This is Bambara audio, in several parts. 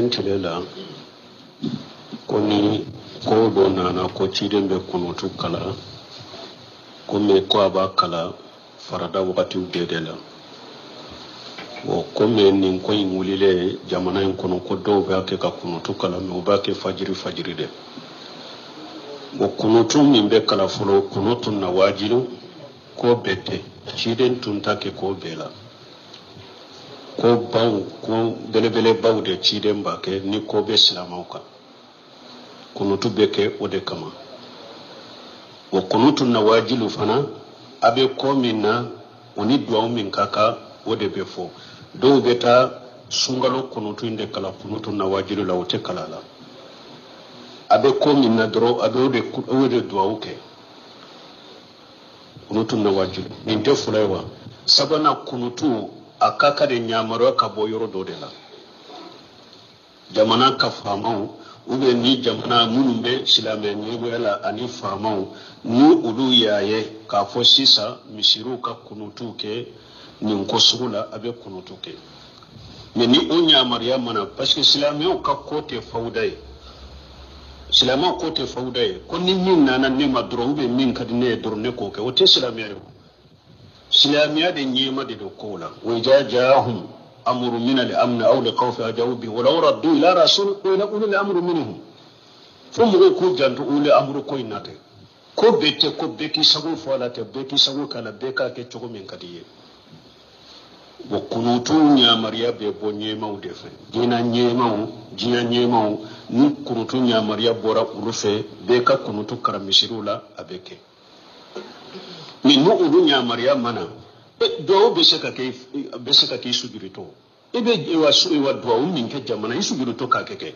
Ciden tile la, ko ni ko dɔ nana ko ciden bɛ kunutu kalan, komi ko a b'a kalan farada wagatiw bɛɛ de la. Bon, komi nin ko in wulilen jamana in kɔnɔ, ko dɔw b'a kɛ ka kunutu kalan, mais u b'a kɛ fajiri fajiri de. Bon, kunutu min bɛ kalan fɔlɔ, kunutu nawajilu, ko bɛɛ tɛ. Ciden tun t'a kɛ ko bɛɛ la. Ko baw, ko belebelebaw de ciden b'a kɛ ni ko bɛ silamɛw kan. Kunutu bɛ kɛ o de kama. O kunutu nawajilu fana, a bɛ ko min na, o ni duwawu min ka kan, o de bɛ fɔ. Dɔw bɛ taa sunkalo kunutu in de kalan kunutu nawajilu la, o tɛ kalan la. A bɛ ko min na dɔrɔn, a bɛ o de duwawu kɛ kunutu nawajilu. Nin tɛ fɔlɔ ye wa? Sabanan, kunutu a ka kan de yamaruya ka bɔ yɔrɔ dɔ de la, jamana ka faamaw ou bien ni jamana minnu bɛ silamɛ ɲɛmɔgɔya la ani faamaw, ni olu y'a ye k'a fɔ sisan misiriw ka kunutu kɛ nin ko sugu la, a bɛ kunutu kɛ. Mais ni o yamaruya mana, parce que silamɛw ka ko tɛ fawuda ye, silamɛw ko tɛ fawuda ye, ko ni min nana ne ma dɔrɔn ou bien min ka di ne ye dɔrɔn ne k'o kɛ, o tɛ silamɛya ye. Silamɛya de ɲɛma de don kow la. Wa iza jaahum amru min al-amn aw al-khawfi adha'u bihi wa law raddu ila rasul wa ila ulil amri minhum. Fo mɔgɔw k'u janto ulil amri ko in na tɛ. Ko bɛɛ tɛ ko bɛɛ k'i sago fɔ a la tɛ, bɛɛ k'i sago k'a la, bɛɛ k'a kɛ cogo min ka di i ye. Bon, kunutu yamaruya bɛ bɔ ɲɛmaw de fɛ, diinɛ ɲɛmaw, diɲɛ ɲɛmaw. Ni kunutu yamaruya bɔra olu fɛ, bɛɛ ka kunutu kalan misiriw la, a bɛ kɛ. Mais ni olu yamaruya ma na, duwawu bɛ se ka kɛ, bɛ se ka kɛ i sujudutɔ. E bɛ wa duwawu min kɛ jamana, i sujudutɔ k'a kɛ.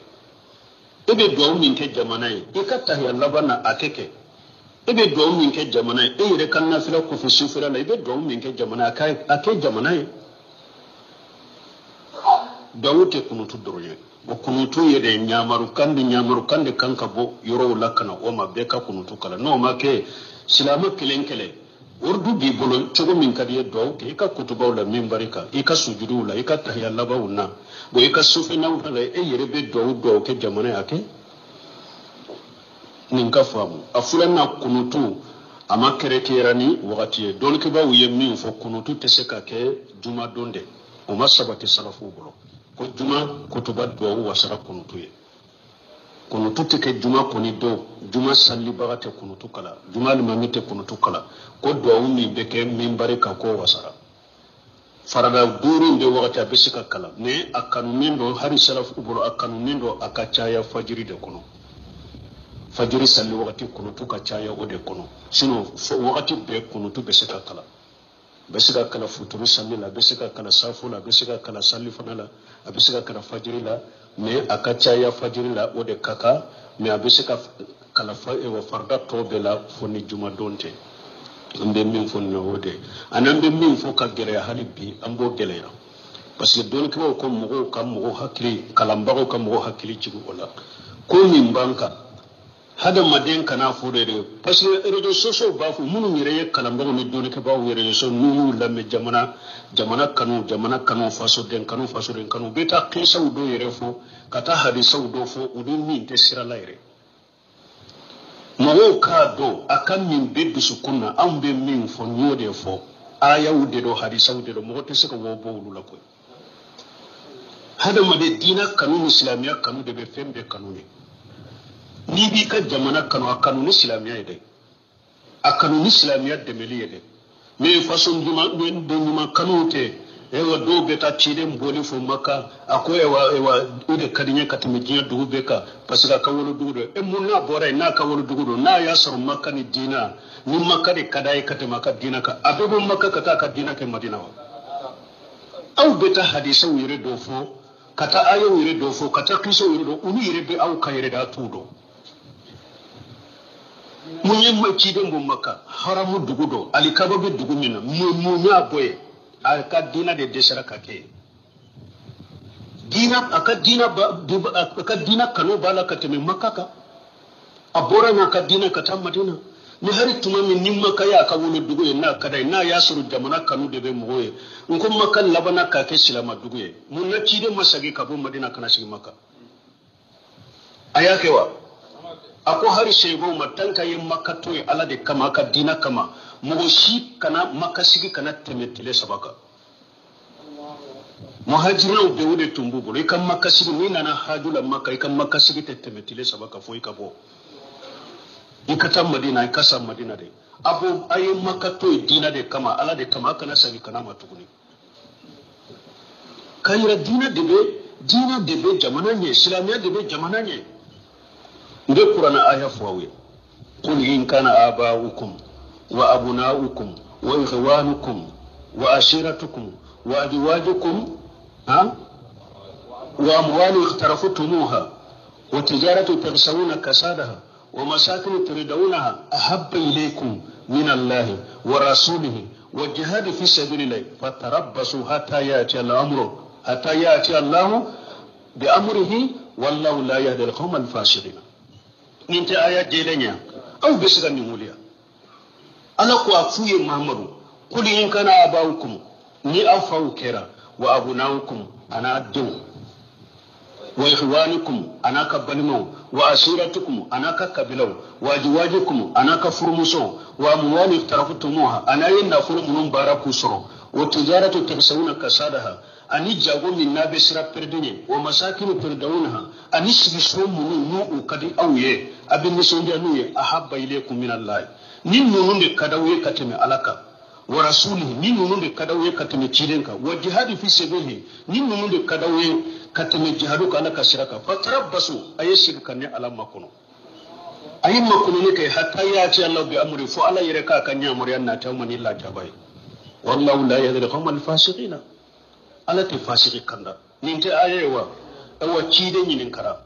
E bɛ duwawu min kɛ jamana ye, i ka tahiya laban na, a kɛ. E bɛ duwawu min kɛ jamana ye, e yɛrɛ ka nafila kɔfɛ sufɛla la, i bɛ duwawu min kɛ jamana ye, a kɛ jamana ye. Duwawu tɛ kunutu dɔrɔn ye. O kunutu yɛrɛ, ɲamarukan de, ɲamarukan de kan ka bɔ yɔrɔw la ka na o ma, bɛɛ ka kunutu kalan. N'o ma kɛ, silamɛ kelen kelen, urdu b'i bolo, cogo min ka di i ye, duwawu kɛ i ka kutubaw la, minbari kan, i ka sujuduw la, i ka tahiya labanw na. Bon, i ka sufɛnaw la, e yɛrɛ bɛ duwawu duwawu kɛ jamana ye, a kɛ. Nin ka faamu. A filanan, kunutu a ma kɛrɛkɛra ni wagati ye. Dɔnnikɛbaaw ye min fɔ, kunutu tɛ se ka kɛ jumadon dɛ. O ma sabati salafuw bolo ko juma kutuba duwawu wasara kunutu ye. Kunutu tɛ kɛ juma kɔni don. Juma salibaga tɛ kunutu kala, juma alimami tɛ kunutu kala, ko duwawu min bɛ kɛ minbari kan, k'o wasara. Farada duuru in bɛ wagati, a bɛ se ka kalan, mais a kanunen don hali salafu bolo, a kanunen don a ka caya fajiri de kɔnɔ. Fajiri sali wagati, kunutu ka caya o de kɔnɔ. Sinon wagati bɛɛ kunutu bɛ se ka kalan, bɛ se ka kalan futuru sali la, a bɛ se ka kalan safo la, a bɛ se ka kalan sali fana la, a bɛ se ka kalan fajiri la, mais a ka caya fajiri la, o de ka kan. Mais a bɛ se ka kalan farida tɔ bɛɛ la, fo ni jumadon tɛ. An bɛ min fɔ nin o de, ani an bɛ min fɔ ka gɛlɛya hali bi, an b'o gɛlɛya, parce que dɔnnikɛlaw ko mɔgɔw ka mɔgɔw hakili, kalanbagaw ka mɔgɔw hakili jigin o la. Ko min b'an kan, hadamaden kana fɔ de, parce que réseaux sociaux b'a fɔ, minnu yɛrɛ ye kalanbagaw ni dɔnnikɛbaaw ye, réseaux n'u y'u lamɛn, jamana, jamana kanu, jamana kanu, fasoden kanu, fasoden kanu, u bɛ taa kisaw dɔw yɛrɛ fɔ, ka taa hadisaw dɔw fɔ, u ni min tɛ sira la yɛrɛ. Mɔgɔw k'a dɔn a ka min bɛ dusukun na. Anw bɛ min fɔ, n y'o de fɔ, ayaw de don, hadisaw de don, mɔgɔ tɛ se ka wɔ bɔ olu la koyi. Hadamaden diinɛ kanu ni silamɛya kanu de bɛ fɛn bɛɛ kanu ye. N'i b'i ka jamana kanu, a kanu ni silamɛya ye dɛ, a kanu ni silamɛya dɛmɛli ye dɛ. Mais faso ɲuman den ɲuman kanu tɛ. Ewa, dɔw bɛ taa ciden bɔli fɔ Maka, a ko ewa ewa, o de ka di n ye ka tɛmɛ diɲɛ dugu bɛɛ kan, parce que a ka wolodugu don. E mun n'a bɔra yen, n'a ka wolodugu don, n'a y'a sɔrɔ Maka ni diina, ni Maka de ka d'a ye ka tɛmɛ a ka diina kan, a bɛ bɔ Maka ka taa a ka diina kɛ Madina wa? Aw bɛ taa hadisaw yɛrɛ dɔ fɔ, ka taa ayaw yɛrɛ dɔ fɔ, ka taa kisaw yɛrɛ dɔ, olu yɛrɛ bɛ aw kan yɛrɛ de, a t'u dɔn. Mun ye ciden bɔ Maka, haramu dugu dɔ, alikaba bɛ dugu min na? Mun y'a bɔ yen? A ka diina de dɛsɛra ka kɛ yen. Diina, a ka diina ba, a ka diina kanu b'a la ka tɛmɛ Maka kan. A bɔra n'a ka diina ka taa Madina. Ni hari tuma min ni Maka y'a ka wolodugu ye, n'a ka d'a ye, n'a y'a sɔrɔ jamana kanu de bɛ mɔgɔw ye, n ko Maka labanna k'a kɛ silama dugu ye. Mun na ciden ma segin ka bɔ Madina ka na sigi Maka? A y'a kɛ wa? A ko hari seyibaw ma tan ka ye Maka to yen Ala de kama, a ka diinɛ kama, mɔgɔ si kana Maka sigi kana tɛmɛ tile 3 kan. Muhajirinaw bɛ o de tun b'u bolo. I ka Maka sigi, n'i nana haju la Maka, i ka Maka sigi tɛ tɛmɛ tile 3 kan fo i ka bɔ. I ka taa Madina, i ka sa Madina de. A ko a ye Maka to yen diinɛ de kama, Ala de kama, a kana segin ka na ma tuguni. K'a yira diinɛ de bɛ, diinɛ de bɛ jamana ɲɛ, silamɛya de bɛ jamana ɲɛ. N bɛ kuranɛ aya fɔ aw ye. Qul in kana aba'ukum wa abna'ukum wa ikhwanukum wa ashiratukum wa azwajukum ha wa amwalun iqtaraftumuha wa tijaratu taghshawna kasadaha wa masakin turdawnaha ahabba ilaykum min Allahi wa rasulihi wa jihadi fi sabilillahi fatarabbasu hatta ya'ti al-amru hatta ya'ti Allahu bi amrihi wallahu la yahdi al-qawma al-fasiqin. Nin tɛ aya jɛlen ye, aw bɛ se ka nin wuli. Ala ko a f'u ye Muhammadu, qul in kana aba'ukum, ni aw faw kɛra, wa abna'ukum, a n'a denw, wa ikhwanukum, a n'a ka balimaw, wa asiratukum, a n'a ka kabilaw, wa azwajukum, a n'a ka furumusow, wa amwalun iqtaraftumuha, a n'a ye nafolo minnu baara k'u sɔrɔ, wa tijaratu taghshawna kasadaha, ani jago min n'a bɛ sira pɛrɛden ye, wa masakinu turdawnaha, ani sigiso minnu n'u ka di aw ye, a bɛ nisɔndiya n'u ye, ahabba ilaykum min Allahi, ni ninnu de ka d'aw ye ka tɛmɛ Ala kan, wa rasulihi, ni ninnu de ka d'aw ye ka tɛmɛ ciden kan, wa jihadi fi sabilihi, ni ninnu de ka d'aw ye ka tɛmɛ jihadu kan Ala ka sira kan, fatarabbasu, a ye sigi ka ne Ala makɔnɔ, a ye makɔnɔni kɛ hatta ya'ti Allahu bi amri, fo Ala yɛrɛ k'a ka yamaruya nati aw ma ni lajaba ye. Wallahu la yahdi al-qawma al-fasiqina. Ala tɛ fasiki kanda. Nin tɛ aya ye wa? Awa ciden ɲininkara.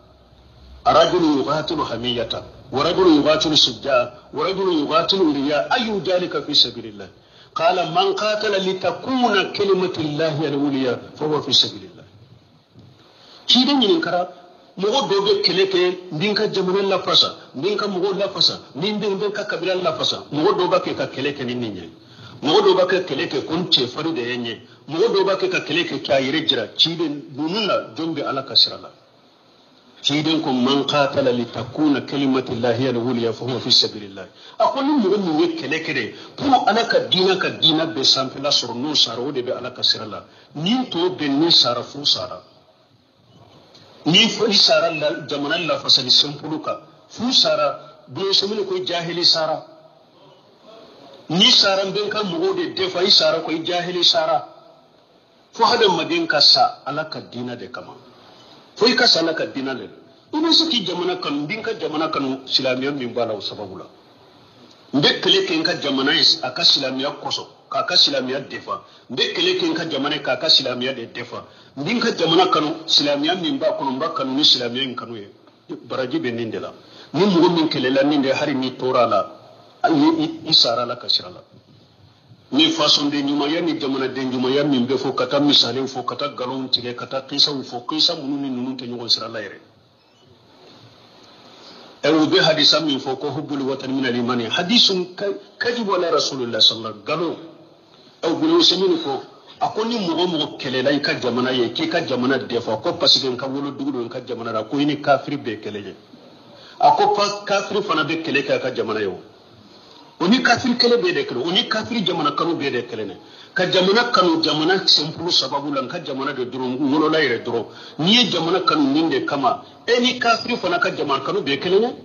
Arajulu yuqatilu hamiyatan wa rajulu yuqatilu sujja wa rajulu yuqatilu riya ayu dhalika fi sabilillah. Qala man qatala litakuna kalimatullahi al-ulya fa huwa fi sabilillah. Ciden ɲininkara, mɔgɔ dɔw bɛ kɛlɛ kɛ n bɛ n ka jamana lafasa, n bɛ n ka mɔgɔw lafasa, n bɛ n ka kabila lafasa. Mɔgɔ dɔw b'a kɛ ka kɛlɛ kɛ ni nin ye. Mɔgɔ dɔw b'a kɛ kɛlɛ kɛ ko n cɛfarin de ye n ye. Mɔgɔ dɔw b'a kɛ ka kɛlɛ kɛ k'a yɛrɛ jira. Ciden ninnu na jɔn bɛ Ala ka sira la? Ciden ko man qatala litakuna kalimatullahi al-ulya fa huwa fi sabilillah. A ko ni mɔgɔ min ye kɛlɛ kɛ dɛ pour Ala ka diinɛ ka diinɛ bɛɛ sanfɛla sɔrɔ, n'o sara o de bɛ Ala ka sira la. Ni tɔ bɛ ni sara fu sara. Ni i sara jamana lafasali senpulu kan fu sara, bulonsomini ko jahili sara. Ni sara n bɛ n ka mɔgɔw de defa, i sara ko i jahili sara. Fo hadamaden ka sa Ala ka diinɛ de kama. Fo i ka sa Ala ka diinɛ de la. I bɛ se k'i jamana kanu, n bɛ n ka jamana kanu silamɛya min b'a la o sababu la. N bɛ kɛlɛ kɛ n ka jamana ye a ka silamɛya kosɔn, k'a ka silamɛya defa. N bɛ kɛlɛ kɛ n ka jamana ye k'a ka silamɛya de defa. N bɛ n ka jamana kanu silamɛya min b'a kɔnɔ, n b'a kanu ni silamɛya in kanu ye. Baraji bɛ nin de la. Ni mɔgɔ min kɛlɛla nin de, hali n'i tora a la, i sara la ka sira la. Ni fasoden ɲumanya ni jamanaden ɲumanya min bɛ fɔ, ka taa misaliw fɔ, ka taa nkalonw tigɛ, ka taa kisaw fɔ, kisa minnu ni ninnu tɛ ɲɔgɔn sira la yɛrɛ. U bɛ hadisa min fɔ ko hubbul watani min al-imani, hadisun kadibu ala rasulillah sallallahu alaihi wasallam, nkalon. Bolo sɛmini ko a ko ni mɔgɔ mɔgɔ kɛlɛla i ka jamana ye, k'i ka jamana defa, ko parce que n ka wolodugu don n ka jamana la, ko i ni kafiri bɛɛ kɛlɛ ye. A ko kafiri fana bɛ kɛlɛ kɛ a ka jamana ye o. O ni kafiri kɛlɛ bɛɛ de kɛlɛ, o ni kafiri jamana kanu bɛɛ de kɛlɛ ne. Ka jamana kanu jamana senpulu sababu la, n ka jamana de dɔrɔn, n wolola yɛrɛ dɔrɔn. N'i ye jamana kanu nin de kama, e ni kafiri fana ka jamana kanu bɛɛ kelen ye.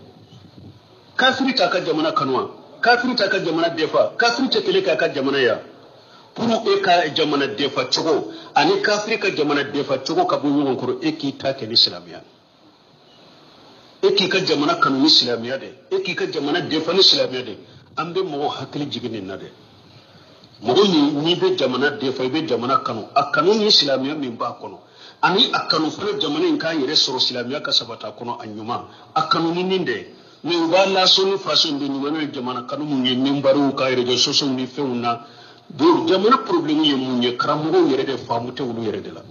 Kafiri t'a ka jamana kanu wa? Kafiri t'a ka jamana defa? Kafiri tɛ kɛlɛ kɛ a ka jamana ye wa? Pour e ka jamana defa cogo ani kafiri ka jamana defa cogo ka bɔ ɲɔgɔn kɔrɔ, e k'i ta kɛ ni silamɛya. E k'i ka jamana kanu ni silamɛya de, e k'i ka jamana defa ni silamɛya de. An bɛ mɔgɔ hakili jigin nin na dɛ. Mɔgɔ min n'i bɛ jamana defa, i bɛ jamana kanu, a kanu ni silamɛya min b'a kɔnɔ, ani a kanu fana jamana in k'a yɛrɛ sɔrɔ silamɛya ka sabati a kɔnɔ a ɲuman, a kanu ni nin de. Mais u b'a lasɔn ni faso de ɲuman ye jamana kanu mun ye, minbariw ka réseaux sociaux ni fɛnw na. Donc jamana problème ye mun ye, karamɔgɔw yɛrɛ de faamu tɛ olu yɛrɛ de la.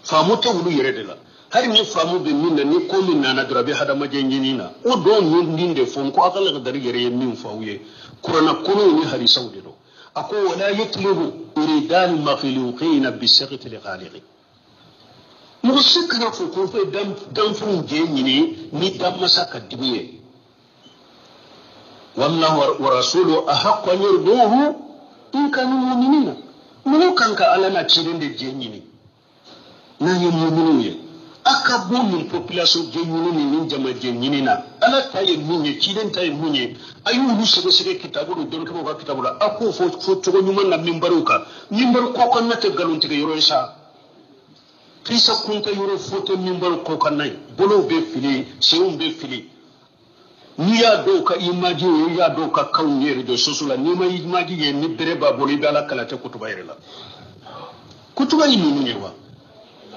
Faamu tɛ olu yɛrɛ de la. Hali ni faamu bɛ min na, ni ko min nana dɔrɔn a bɛ hadamaden ɲini na. O dɔw ninnu de fɔ n ko a ka lakadari yɛrɛ ye min fɔ aw ye, kuranna kɔnɔw ni hadisaw de don. A ko wala yatlubu iridal makhluqina bi saghti al-khaliqi. Mɔgɔ si kana fɔ ko fo danfɛnw jɛ ɲini ni danmasa ka dimi ye. Wallahu wa rasuluhu ahaqqu an yurduhu in kanu mu'minina. Mɔgɔ kan ka Ala n'a ciden de jɛ ɲini n'an ye muminiw ye. A ka bɔ nin population jɛ ɲini ni nin jama jɛ ɲini na. Ala ta ye min ye, ciden ta ye min ye, a y'olu sɛgɛsɛgɛ kitabu ni dɔnnikɛbaaw ka kitabu la. A k'o fɔ fɔ cogo ɲuman na minbariw kan. Minbari kɔkanna tɛ nkalon tigɛ yɔrɔ ye sa. Kisa kunta yɔrɔ fo tɛ minbari kɔkanna ye. Bolow bɛ fili, senw bɛ fili. N'i y'a dɔw ka image ye, i y'a dɔw ka kanw ye réseaux sociaux la, n'i ma image ye ni bere b'a bolo, i bɛ Ala kala tɛ kutuba yɛrɛ la. Kutuba ye ninnu ye wa?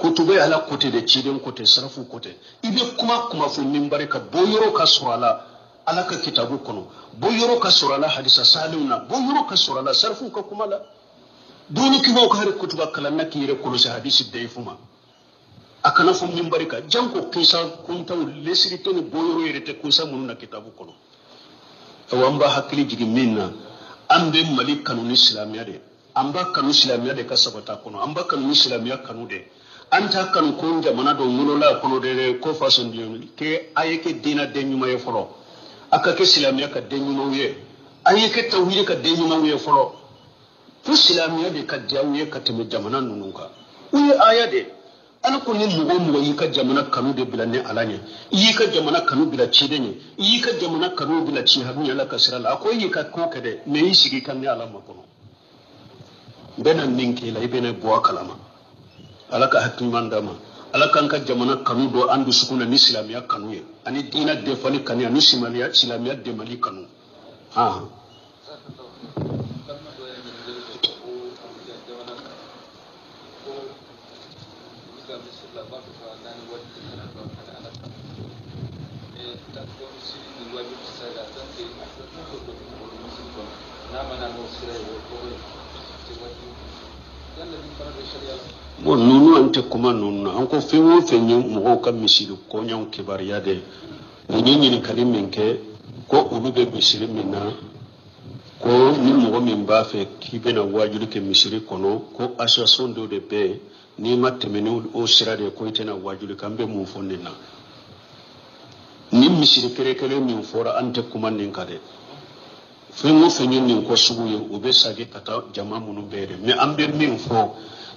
Kutuba ye Ala kote de, ciden kote, sarafu kote. I bɛ kuma kuma fɔ minbari kan, bɔ yɔrɔ ka sɔrɔ a la Ala ka kitabu kɔnɔ, bɔ yɔrɔ ka sɔrɔ a la hadisa sahalenw na, bɔ yɔrɔ ka sɔrɔ a la sarafuw ka kuma la. Dɔnnikɛbaaw ka hali kutuba kalan na k'i yɛrɛ kɔlɔsi hadisi dayifu ma. A kana fɔ minbari kan, janko kisa kuntaw lesiri tɛ ni bɔ yɔrɔ yɛrɛ tɛ kisa minnu na kitabu kɔnɔ. Awa, an b'a hakili jigin min na, an bɛ Mali kanu ni silamɛya de ye. An b'a kanu silamɛya de ka sabata kɔnɔ, an b'a kanu ni silamɛya kanu de ye. An t'a kanu ko jamana dɔ wolola kɔnɔ de ko fasoden kɛ a ye kɛ diinɛ den ɲuman ye fɔlɔ, a ka kɛ silamɛya ka den ɲumanw ye, a ye kɛ tawhidi ka den ɲumanw ye fɔlɔ. Fo silamɛya de ka diya u ye ka tɛmɛ jamana ninnu kan. U ye aya de ye. Ala ko ni mɔgɔ o mɔgɔ y'i ka jamana kanu de bila ni Ala ɲɛ, i y'i ka jamana kanu bila ciden ɲɛ, i y'i ka jamana kanu bila ci hami Ala ka sira la, a ko i y'i ka ko kɛ dɛ, mɛ i sigi ka ni Ala makɔnɔ. N bɛna min k'i la, i bɛna bɔ a kalama. Ala ka hakili ɲuman d'a ma. Ala k'an ka jamana kanu don an dusukun na ni silamɛya kanu ye, ani diinɛ defali kanu, ani silamɛya dɛmɛli kanu. Han. Bon, ninnu an tɛ kuma ninnu na. An ko fɛn o fɛn ye mɔgɔw ka misiri kɔɲɔw kibaruya de ye. U ye ɲininkali min kɛ ko olu bɛ misiri min na, ko ni mɔgɔ min b'a fɛ k'i bɛna waajuli kɛ misiri kɔnɔ, ko association dɔ de bɛ yen, n'i ma tɛmɛ ni o sira de ye ko i tɛna waajuli kɛ. An bɛ mun fɔ nin na? Ni misiri kɛrɛkɛrɛ min fɔra, an tɛ kuma nin kan dɛ. Fɛn o fɛn ye nin ko sugu ye, u bɛ sagi ka taa jama minnu bɛɛ de. Mɛ an bɛ min fɔ,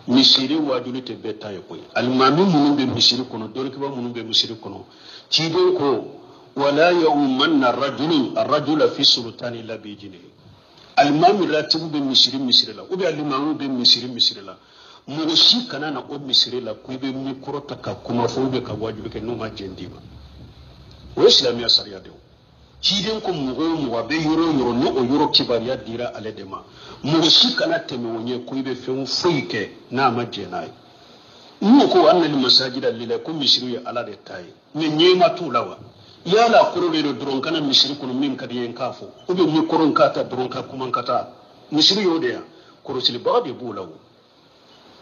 misiri waajuli tɛ bɛɛ ta ye koyi. Alimami minnu bɛ misiri kɔnɔ, dɔnnikɛbaa minnu bɛ misiri kɔnɔ, ciden ko wala ya'umanna rajulun arrajula fi sultani la bi jinihi. Alimami ratibu bɛ misiri misiri la, ou bien alimami bɛ misiri misiri la, mɔgɔ si kana na o misiri la ko i bɛ mikoro ta ka kuma fɔ ou bien ka waajuli kɛ n'o ma jɛn d'i ma. O ye silamɛya sariya de ye. Ciden ko mɔgɔ o mɔgɔ a bɛ yɔrɔ o yɔrɔ, ni o yɔrɔ kibaruya dira ale de ma, mɔgɔ si kana tɛmɛ o ɲɛ ko i bɛ fɛn foyi kɛ n'a ma jɛn n'a ye. N'u ko anna li masajida lillahi, ko misiri ye Ala de ta ye, mɛ ɲɛma t'u la wa? Yala a kɔrɔ de don dɔrɔn kana misiri kɔnɔ min ka di n ye n k'a fɔ, ou bien mikoro n k'a ta dɔrɔn ka kuma n ka taa. Misiri y'o de ye, kɔlɔsilibaga de b'o la o.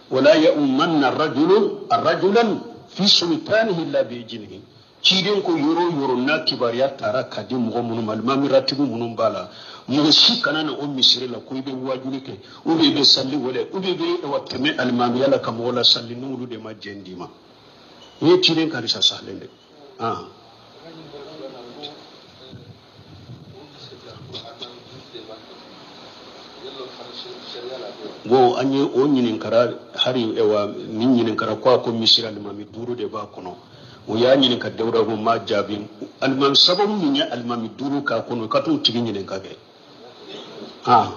Wala ya'umanna rajulun rajulan fi sultanihi illa bi ijnihi. Ciden ko yɔrɔ o yɔrɔ n'a kibaruya taara ka di mɔgɔ minnu ma, alimami ratibu minnu b'a la, mɔgɔ si kana na o misiri la ko i bɛ waajuli kɛ, ou bien i bɛ sali wele, ou bien i bɛ wa tɛmɛ alimamiya la ka mɔgɔ lasali n'olu de ma jɛn d'i ma. N'i ye ciden karisa salen de. Ah. Bon, an ye o ɲininkara hari wa min ɲininkara ko a ko misiri alimami duuru de b'a kɔnɔ. O y'a ɲininka Dawuda ko ma jaabi. Alimami sababu min ye alimami duuru k'a kɔnɔ, ka t'o tigi ɲininka kɛ. Ah.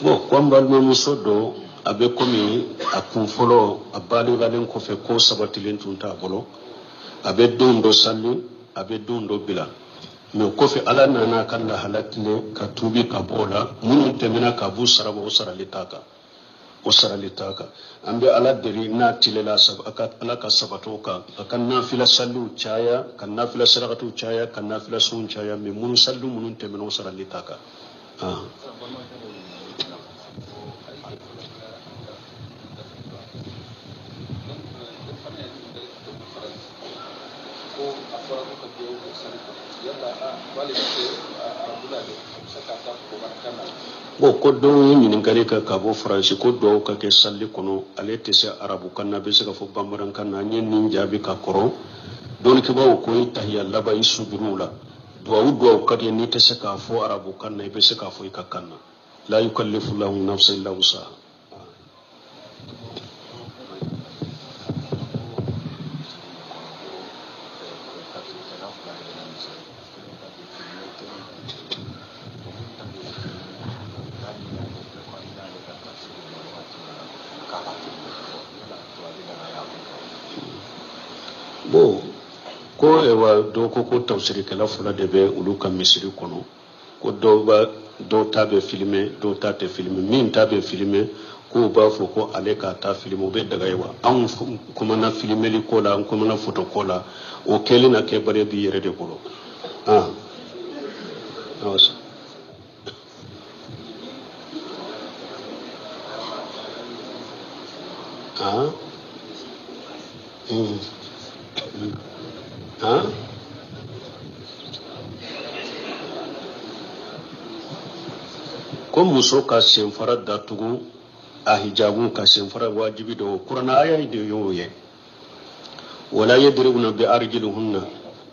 Bon, ko an balimamuso dɔ a bɛ komi a kun fɔlɔ a baligalen kɔfɛ ko sabatilen tun t'a bolo, a bɛ don dɔ sali, a bɛ don dɔ bila, mɛ kɔfɛ Ala nana a ka lahala tilen ka tuubi ka bɔ o la. Minnu tɛmɛna k'a b'u sara o sarali t'a kan, o sarali t'a kan. An bɛ Ala deli n'a tilela a ka Ala ka sabati o kan, a ka nafila saliw caya, ka nafila sarakatiw caya, ka nafila sunw caya, mɛ minnu saliw minnu tɛmɛna o sarali t'a kan. Ah. Bon, ko dɔw ye ɲininkali kɛ ka bɔ Faransi ko duwawu ka kɛ sali kɔnɔ, ale tɛ se arabukan na, a bɛ se ka fɔ bamanankan na. An ye nin jaabi ka kɔrɔ. Dɔnnikɛbaaw ko i tahiya laban i sujuruw la, duwawu duwawu ka di n'i tɛ se k'a fɔ arabukan na, i bɛ se k'a fɔ i ka kan na. La yukallifu lahu nafsan illa wusaha. Bon, ko ewa dɔw ko ko tafsirikɛla fila de bɛ olu ka misiri kɔnɔ, ko dɔw b'a dɔw ta bɛ filime, dɔw ta tɛ filime. Min ta bɛ filime, k'u b'a fɔ ko ale k'a ta filime, o bɛ daga ye wa? Anw kumana filimeli ko la, an kumana foto ko la, o kɛli na kɛbaliya b'i yɛrɛ de bolo. Ah, ah, ah. Ko muso ka senfara datugu, a hijabu ka senfara wajibi don, kurana aya de y'o ye. Wala yadribna bi arjulihunna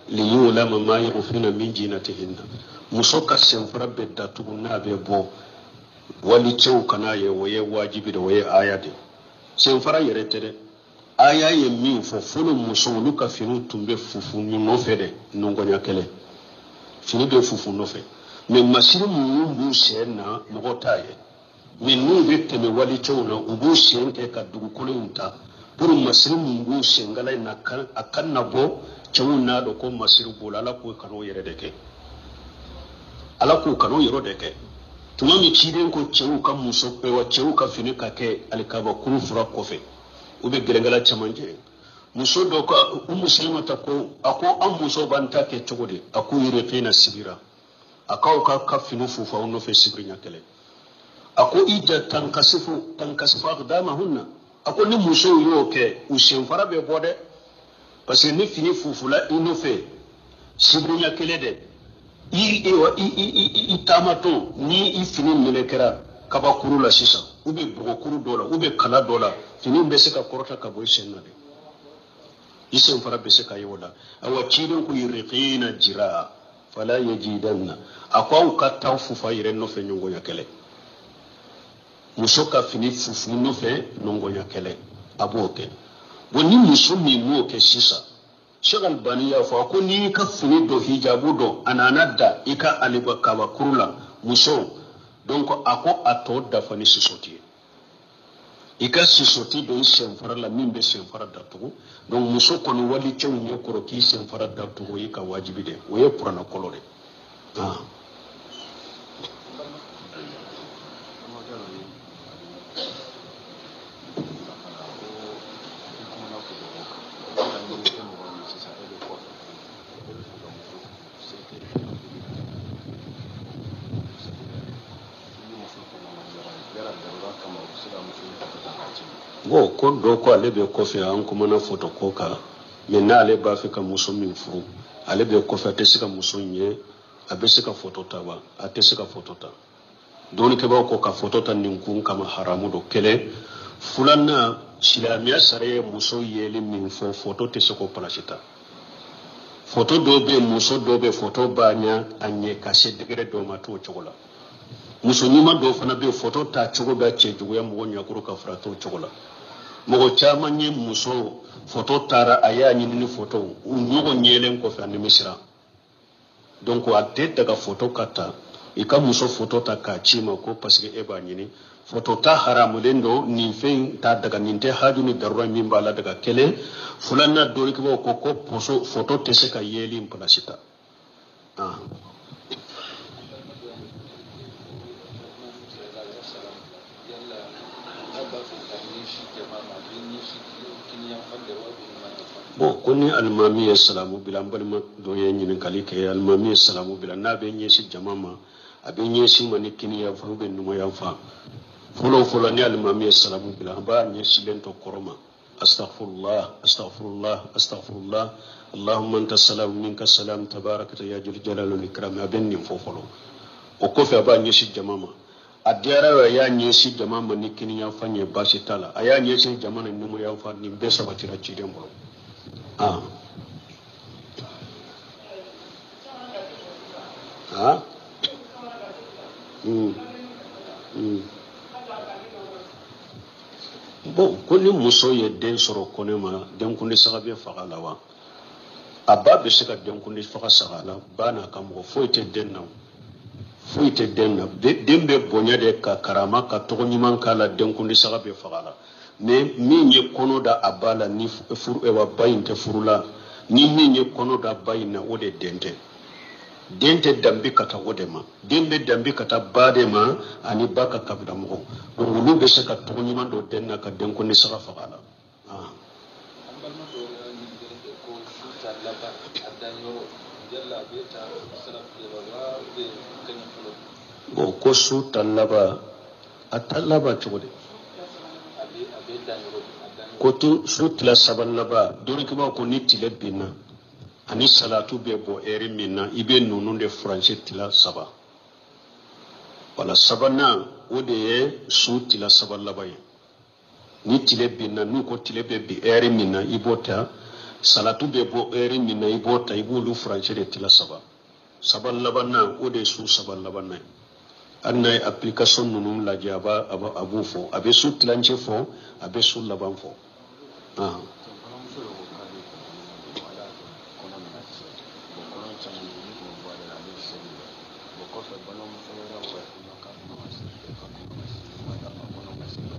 liyulama ma yukhfina min jinatihinna. Muso ka senfara bɛ datugu n'a bɛ bɔ, wali cɛw kana ye, o ye wajibi de, o ye aya de. Senfara yɛrɛ tɛ dɛ, aya ye min fɔ, fɔlɔ musow olu ka finiw tun bɛ fufu nɔfɛ dɛ, nɔngɔnya kɛlɛ fini bɛ fufu nɔfɛ, mɛ masiri minnu b'u sen na mɔgɔ t'a ye, mɛ n'u bɛ tɛmɛ walicɛw na, u b'u sen kɛ ka dugukolo in ta pour masiri min b'u senkala in na a kana bɔ, cɛw n'a dɔn ko masiri b'o la. Ala k'o kan'o yɛrɛ de kɛ, Ala k'o kan'o yɔrɔ de kɛ. Tuma min ciden ko cɛw ka muso wa cɛw ka fini ka kɛ alikabakuru fura kɔfɛ, u bɛ gɛrɛnkɛla cɛmancɛ, muso dɔ ko Umu Salamata ko a ko an musow b'an ta kɛ cogo di? A k'u yɛrɛ na sibira, a k'aw ka fini fufu aw nɔfɛ sibiri ɲɛ kelen. A ko ija tankasifu tankasifu akdamahunna. A ko ni musow y'o kɛ, u senfara bɛ bɔ dɛ, parce que ni fini fufula i nɔfɛ sibiri ɲɛ kelen dɛ, i taamatɔ ni i fini melekera kabakuru la sisan, ou bien bɔgɔkuru dɔ la, ou bien kala dɔ la, fini bɛ se ka kɔrɔta ka bɔ i sen na dɛ, i senfara bɛ se ka ye o la. Awa ciden ko yiriqina jira fala yajidanna, a ko aw ka taa fufa yɛrɛ nɔfɛ ɲɔgɔnya kɛlɛ, muso ka fini fufu nɔfɛ ɲɔgɔnya kɛlɛ, a b'o kɛ. Bon, ni muso min m'o kɛ sisan, Sheikh Albani y'a fɔ, a ko n'i y'i ka fini dɔ hijabu dɔ, a nana da i ka aliba kabakuru la, muso, donc a ko a tɔ dafa ni sisɔti ye, i ka sisɔti don i senfara la min bɛ senfara datugu. Donc muso kɔni wali cɛw ɲɛ kɔrɔ k'i senfara datugu, o y'i ka wajibi de, o ye kuranɛ kɔlɔ de. Ah. Bon, ko dɔ ko ale bɛ kɔfɛ, an kumana foto ko kan, mɛ n'ale b'a fɛ ka muso min furu, ale bɛ kɔfɛ, a tɛ se ka muso ɲɛ, a bɛ se ka foto ta wa? A tɛ se ka foto ta. Dɔnnikɛbaaw ko ka foto ta nin kun kama haramu don. Kelen filanan, silamɛya sariya ye muso yeli min fɔ, foto tɛ se k'o palasi ta. Foto dɔw bɛ yen, muso dɔw bɛ foto b'a ɲɛ a ɲɛ ka se degré dɔw ma, t'o cogo la. Muso ɲuman dɔw fana bɛ yen, foto ta cogo bɛ cɛ juguya mɔgɔ ɲɛkɔrɔ ka fara t'o cogo la. Mɔgɔ caman ye muso foto taara, a y'a ɲini ni foto u ɲɔgɔn ɲɛlen kɔfɛ, a nimisira. Donc a tɛ daga foto ka ta, i ka muso foto ta k'a ci ma ko parce que e b'a ɲini. Foto ta haramulen don, nin fɛn t'a daga, nin tɛ haju ni darura min b'a la daga. Kelen filanan, dɔnnikɛbaaw ko ko poso foto tɛ se ka yeli in place ta. Ah. Bon, ko ni alimami ye salamu bila, an balima dɔ ye ɲininkali kɛ, alimami ye salamu bila, n'a bɛ ɲɛsin jama ma, a bɛ ɲɛsin ma ni kini yan fan ou bien numan yan fan? Fɔlɔ fɔlɔ, ni alimami ye salamu bila, an b'a ɲɛsilen to kɔrɔ ma, astaghfirullah, astaghfirullah, astaghfirullah. Allahumma anta salam minka salam tabarakta ya jal jalali wal ikram. A bɛ nin fɔ fɔlɔ, o kɔfɛ a b'a ɲɛsin jama ma. A diyara o, a y'a ɲɛsin jama ma ni kiniyanfan ye, baasi t'a la. A y'a ɲɛsin jama ni numanyanfan, nin bɛɛ sabatira ciden bolo. Ah ah mm. Mm. Bon, ko ni muso ye den sɔrɔ kɔnɛ ma, denkundi saga bɛ faga la wa? A ba bɛ se ka denkundi faga saga la, ba n'a ka mɔgɔ. Foyi tɛ den na, foyi tɛ den na. Den bɛ bonya de ka karama ka tɔgɔ ɲuman k'a la, denkundi saga bɛ faga la. Mais min ye kɔnɔ da a ba la, ni furu wa ba in tɛ furu la, ni min ye kɔnɔ da ba in na, o de den tɛ. Den tɛ danbe ka taa o de ma, den bɛ danbe ka taa ba de ma ani ba ka kabila mɔgɔw. Donc olu bɛ se ka tɔgɔ ɲuman don den na ka denkundi saga faga la. An balima dɔw yɛrɛ ɲininkali kɛ ko su ta laban a dan yɔrɔ, yala a bɛ ta sira fila la wa ou bien kaɲɛ fɔlɔ? Bon, ko su ta laban, a ta laban cogo di? A bɛ dan yɔrɔ a dan yɔrɔ. Ko tu su tila saba laban, dɔnnikɛbaaw ko ni tile binna ani salatu bɛ bɔ ɛri min na, i bɛ ninnu de furancɛ tila saba. Wala sabanan, o de ye su tila saba laban ye. Ni tile binna, n'u ko tile bɛ bin ɛri min na, i b'o ta, salatu bɛ bɔ ɛri min na, i b'o ta, i b'olu furancɛ de tila saba. Saba labanna, o de ye su saba labanna ye. Hali n'a ye application ninnu lajɛ, a b'a a b'a a b'o fɔ, a bɛ su tilancɛ fɔ, a bɛ su laban fɔ. Ah. Balimamuso dɔ ko k'ale kɔni ala y'a kɛ kɔnɔ nana tiɲɛ. Bon, kɔnɔ tiɲɛnen, ni k'o bɔ ale la, ale ye seli kɛ. Bon, kɔfɛ balimamuso wɛrɛ ko k'a kɔnɔ ka se, k'a kɔnɔ ka se, a kɔnɔ ka se ka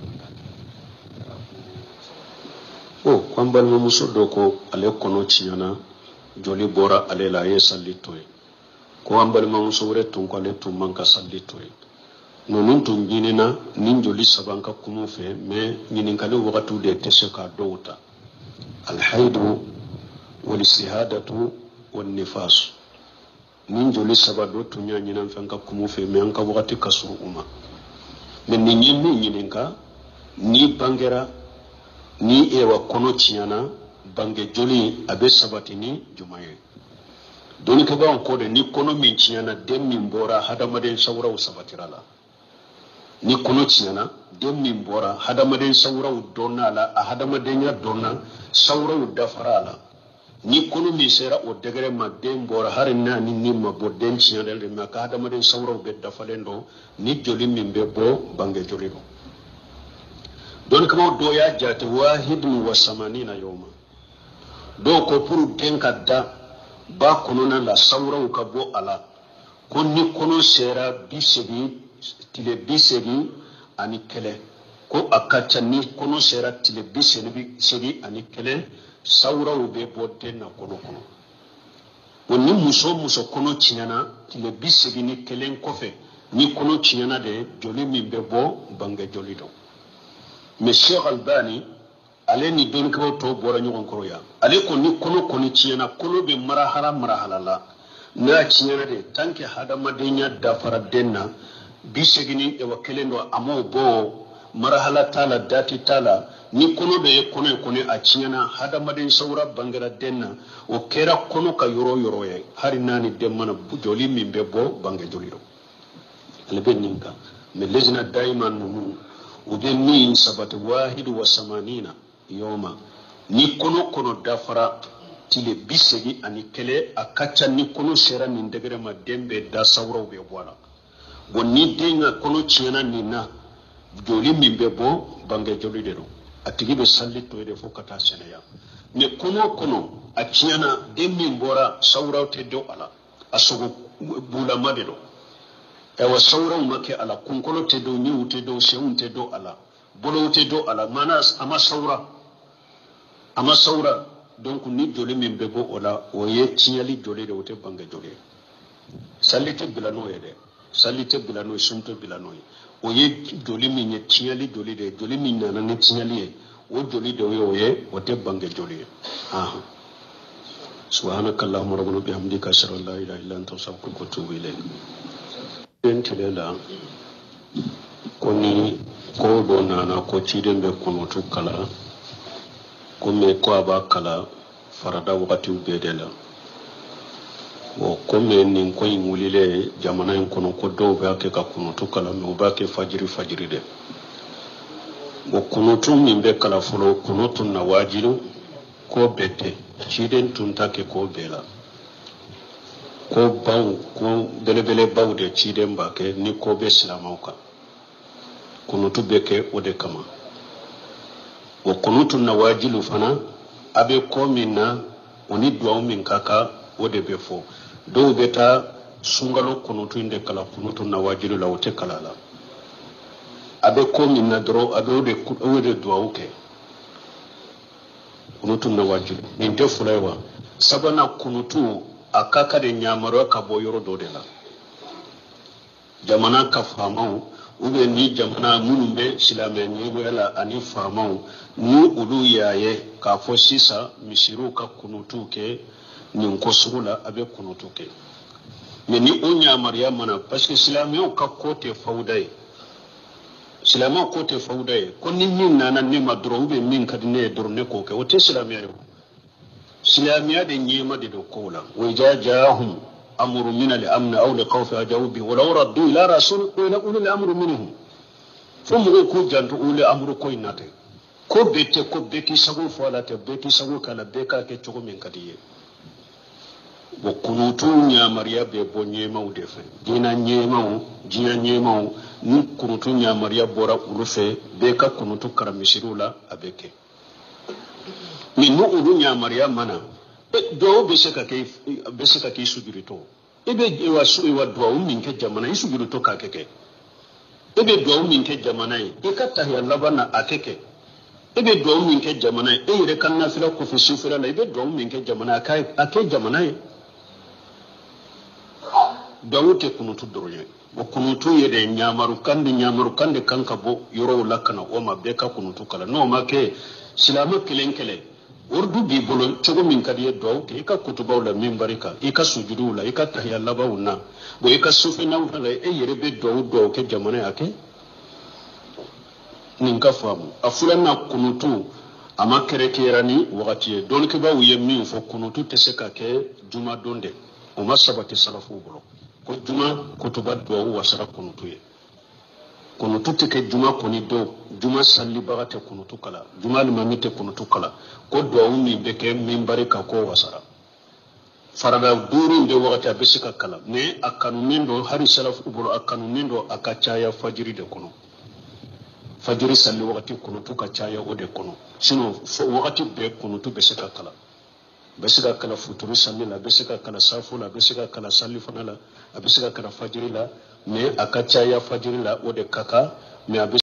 kɛra ko sabati. O ko an balimamuso dɔ ko ale kɔnɔ tiɲɛna, joli bɔra ale la, a ye sali to yen. Ko an balimamuso wɛrɛ tun ko ale tun man ka sali to yen. Ninnu tun ɲinina ni joli saba ka kuma fɛ, mais ɲininkali wagatiw de tɛ se k'a dɔw ta. Alhaidu walistihadatu wannifas, ni joli saba dɔ tun y'a ɲinin fɛn ka kuma fɛ, mais an ka wagati ka surun u ma. Mais nin ye min ɲininka, ni bangera ni ewa kɔnɔ tiɲɛna, bange joli a bɛ sabati ni juma ye? Dɔnnikɛbaaw ko de ni kɔnɔ min tiɲɛna, den min bɔra, hadamaden sawuraw sabatira la. Ni kɔnɔ tiɲɛna, den min bɔra, hadamaden sawuraw dɔnna a la, a hadamadenya dɔnna, sawuraw dafara a la. Ni kɔnɔ min sera o degré ma, den bɔra, hali n'a ni ni ma bɔ, den tiɲɛna de, mais a ka hadamaden sawuraw bɛɛ dafalen don, ni joli min bɛ bɔ, bange joli don. Dɔnnikɛbaaw dɔw y'a jate wahidun wa samanina yawma. Dɔw ko pour den ka da ba kɔnɔna la, sawuraw ka bɔ a la, ko ni kɔnɔ sera 80, tile 81, ko a ka ca ni kɔnɔ sera tile 81, sawuraw bɛ bɔ den na kɔnɔ kɔnɔ. O ni muso o muso kɔnɔ tiɲɛna tile 81 kɔfɛ, ni kɔnɔ tiɲɛna de, joli min bɛ bɔ, bange joli don. Mais Sheikh Albani, ale ni dɔnnikɛbaw tɔw bɔra ɲɔgɔn kɔrɔ yan. Ale ko ni kɔnɔ kɔni tiɲɛna, kɔnɔ bɛ marahala marahala la, n'a tiɲɛna de, tant que hadamadenya dafara den na, 81 don, a m'o bɔ, marahala t'a la, dati t'a la. Ni kɔnɔ dɔ ye kɔnɔ ye kɔni a tiɲɛna, hadamaden sawura bangera den na, o kɛra kɔnɔ ka yɔrɔ o yɔrɔ ye, hali n'a ni den mana, joli min bɛ bɔ, bange joli don. Ale bɛ nin kan. Mais lejina dayima ninnu, u bɛ min sabati wahidu wa samanina yɔma, ni kɔnɔ kɔnɔ dafara tile 81, a ka ca ni kɔnɔ sera nin degré ma, den bɛ da, sawuraw bɛ bɔ a la. Bon, ni den ka kɔnɔ tiɲɛna nin na, joli min bɛ bɔ, bange joli de don. A tigi bɛ sali to yen de fo ka taa sɛnɛya. Mais kɔnɔ kɔnɔ a tiɲɛna, den min bɔra, sawuraw tɛ don a la, a sogo bulama de don. Ayiwa, sawuraw ma kɛ a la, kunkolo tɛ don, ɲɛw tɛ don, senw tɛ don a la, bolow tɛ don a la, maana a ma sawura, a ma sawura. Donc ni joli min bɛ bɔ o la, o ye tiɲɛli joli de, o tɛ bange joli ye. Sali tɛ bila n'o ye dɛ, sali tɛ bila n'o ye, sun tɛ bila n'o ye. O ye joli min ye, tiɲɛli joli de ye, joli min nana ni tiɲɛli ye, o joli de ye o ye, o tɛ bange joli ye. Ahan. Subhanaka allahumma rabbana bihamdika, ashhadu an la ilaha illa anta, astaghfiruka wa atubu ilayk. Den tile la ko ni ko dɔ nana ko ciden bɛ kunutu kala, ko mais ko a b'a kala. Farada wagatiw bɛɛ de la. Bon, komi nin ko in wulilen jamana in kɔnɔ, ko dɔw b'a kɛ ka kunutu kalan, mais u b'a kɛ fajiri fajiri de. Bon, kunutu min bɛ kalan fɔlɔ, kunutu nawajilu, ko bɛɛ tɛ. Ciden tun t'a kɛ ko bɛɛ la. Ko baw, ko belebelebaw de ciden b'a kɛ ni ko bɛ silamɛw kan. Kunutu bɛ kɛ o de kama. O kunutu nawajilu fana, a bɛ ko min na, o ni duwawu min ka kan, o de bɛ fɔ. Dɔw bɛ taa sunkalo kunutu in de kalan kunutu nawajilu la, o tɛ kalan la. A bɛ ko min na dɔrɔn, a bɛ o de duwawu kɛ kunutu nawajilu. Nin tɛ fila ye wa? Sabanan, kunutu a ka kan de yamaruya ka bɔ yɔrɔ dɔ de la, jamana ka faamaw ou bien ni jamana minnu bɛ silamɛ ɲɛmɔgɔya la ani faamaw, ni olu y'a ye k'a fɔ sisan misiriw ka kunutu kɛ nin ko sugu la, a bɛ kunutu kɛ. Mais ni o yamaruya mana, parce que silamɛw ka ko tɛ fawuda ye, silamɛw ko tɛ fawuda ye, ko ni min nana ne ma dɔrɔn, ou bien min ka di ne ye dɔrɔn, ne k'o kɛ, o tɛ silamɛya ye. Silamɛya de ɲɛma de don kow la. Wa iza jaahum amru min al-amn aw al-khawfi adha'u bihi wa law raddu ila rasul wa ila ulil amri minhum. Fo mɔgɔw k'u janto ulil amru ko in na ten. Ko bɛɛ tɛ ko bɛɛ k'i sago fɔ a la tɛ, bɛɛ k'i sago k'a la, bɛɛ k'a kɛ cogo min ka di i ye. Bon, kunutu yamaruya bɛ bɔ ɲɛmaw de fɛ, diinɛ ɲɛmaw, diɲɛ ɲɛmaw. Ni kunutu yamaruya bɔra olu fɛ, bɛɛ ka kunutu kalan misiriw la, a bɛ kɛ. Mais ni olu yamaruya ma na, duwawu bɛ se ka kɛ, bɛ se ka kɛ i sujudutɔ. I bɛ wa duwawu min kɛ jamana, i sujudutɔ k'a kɛ. E bɛ duwawu min kɛ jamana ye, i ka tahiya laban na, a kɛ. E bɛ duwawu min kɛ jamana ye, e yɛrɛ ka nafila kɔfɛ sufɛla la, i bɛ duwawu min kɛ jamana ye, a kɛ jamana ye. Duwawu tɛ kunutu dɔrɔn ye. O kunutu ye de ɲamarukan de, ɲamarukan de kan ka bɔ yɔrɔw la ka na o ma, bɛɛ ka kunutu kalan. N'o ma kɛ, silamɛ kelen kelen, urdu b'i bolo, cogo min ka di i ye, duwawu kɛ i ka kutubaw la, minbari kan, i ka sujuduw la, i ka tahiya labanw na, bon, i ka sufɛnaw la, e yɛrɛ bɛ duwawu kɛ jamana ye, a kɛ. Nin ka faamu. A filanan, kunutu a ma kɛrɛkɛra ni wagati ye. Dɔnnikɛbaaw ye min fɔ, kunutu tɛ se ka kɛ jumadon de. O ma sabati salafuw bolo ko juma kutuba duwawu wasara kunutu ye. Kunutu tɛ kɛ juma kɔni don. Juma salibaga tɛ kunutu kala, juma alimami tɛ kunutu kala, ko duwawu min bɛ kɛ minbari kan, ko wasara. Farada duuru in bɛ wagati, a bɛ se ka kalan, mais a kanunen don, hali salafu bolo, a kanunen don a ka caya fajiri de kɔnɔ. Fajiri sali wagati, kunutu ka caya o de kɔnɔ. Sinon wagati bɛɛ kunutu bɛ se ka kalan, bɛ se ka kalan futuru sali la, a bɛ se ka kalan safo la, a bɛ se ka kalan sali fana la, a bɛ se ka kalan fajiri la, mais a ka caya fajiri la, o de ka kan. Mais a bɛ